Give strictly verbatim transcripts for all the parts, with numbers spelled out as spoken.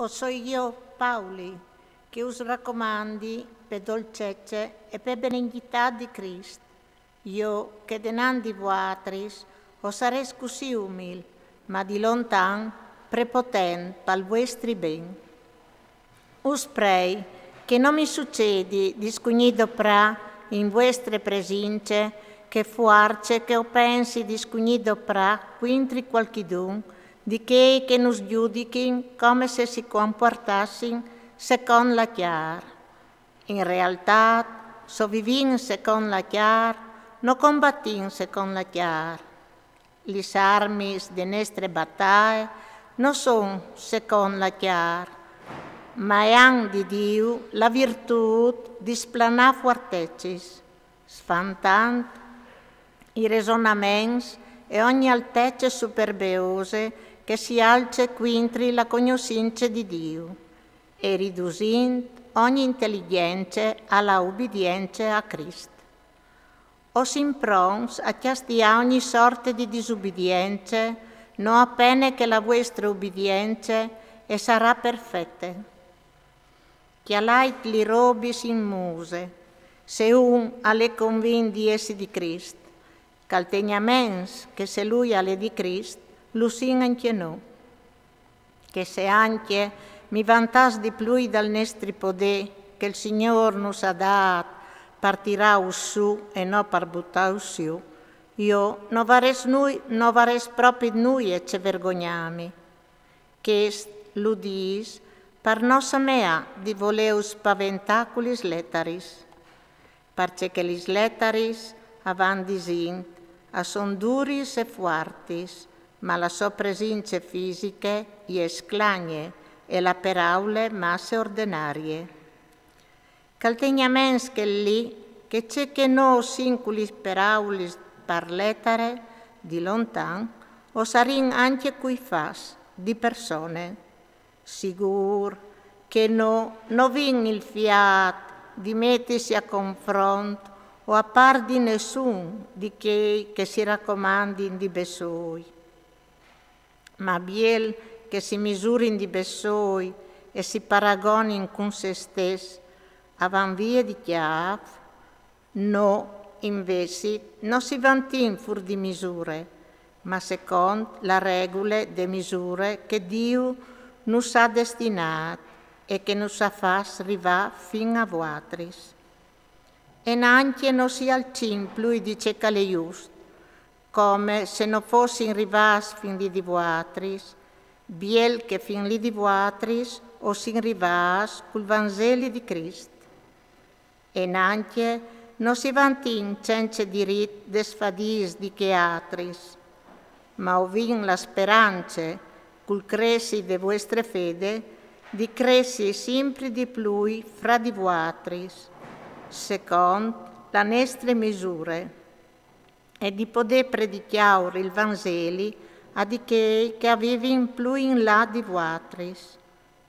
O soi jo, Pauli, che us racomandi pe dolcece e pe beneghitât di Crist, jo che denant di voatris o sarès cussì umil, ma di lontan prepotent pal vuestri ben. Us prei che no mi sucedi di scugnî doprâ in vuestre presince chê fuarce che o pensi di scugnî doprâ cuintri cualchidun di chei che nus judichin come se si compuartassin secont la cjar. In realtât, se o vivìn secont la cjar, no combatìn secont la cjar. Lis armis de nestre bataie no son secont la cjar, ma e àn di Diu la virtût di splanâ fuartecis, sfantant i resonaments e ogni altece superbeose che si alce cuintri la cognossince di Diu, e ridusint ogni inteligjence a la ubidience a Crist. O sin pronts a cjastiâ ogni sorte di disubidience, no a pene che la vuestre ubidience e sarà perfete. Cjalait li robis in muse, se un al è convint di jessi di Crist, ch'al tegna a ments che se lui al è di Crist, lu sin ancje nô. Che se ancje mi vantàs di plui dal nestri podê che il Signôr nus à dât par tirâus sù e no par butâus jù, jo no varès nui-, no varès propit nuie ce vergognâmi. Chest lu dîs par no sameâ di volêus spaventâ cu lis letaris, parcè che lis letaris, a van disint, a son duris e fuartis, ma la sô presince fisiche e je sclagne e la peraule masse ordenarie. Ch'al tegni a ments chel li, che ce che nô o sin cu lis peraulis par letare, di lontan, o sarìn ancje cui fats, di persone. Sigûr che nô no vin il fiât di metisi a confront o a pâr di nessun di chei che si racomandin di bessôi. Ma biel che si misurin di bessôi e si paragonin cun se stes, a van vie di cjâf, nô, invezit, no si vantìn fûr di misure, ma secont la regule de misure che Diu nus à destinât e che nus à fats rivâ fin a voatris. E nancje no si alcìn plui di ce ch'al è just, come se no fossin rivâts fin li di voatris, biel che fin li di voatris o sin rivâts cul Vanzeli di Crist. E nancje no si vantìn cence dirit des fadiis di chei atris, ma o vin la sperance, cul cressi de vuestre fede, di cressi simpri di plui fra di voatris, secont la nestre misure, e di podê predicjâur il Vanzeli a di chei che a vivin plui in là di voatris,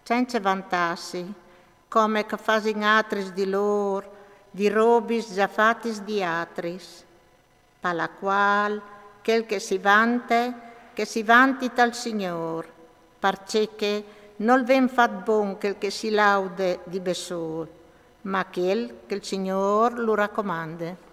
cence vantâsi, come ch'a fasin atris di lôr, di robis za fatis di atris. Pa la cuâl, chel che si vante, che si vanti tal Signôr, parcè che nol ven fat bon chel che si laude di bessôi, ma chel che il Signôr lu racomande.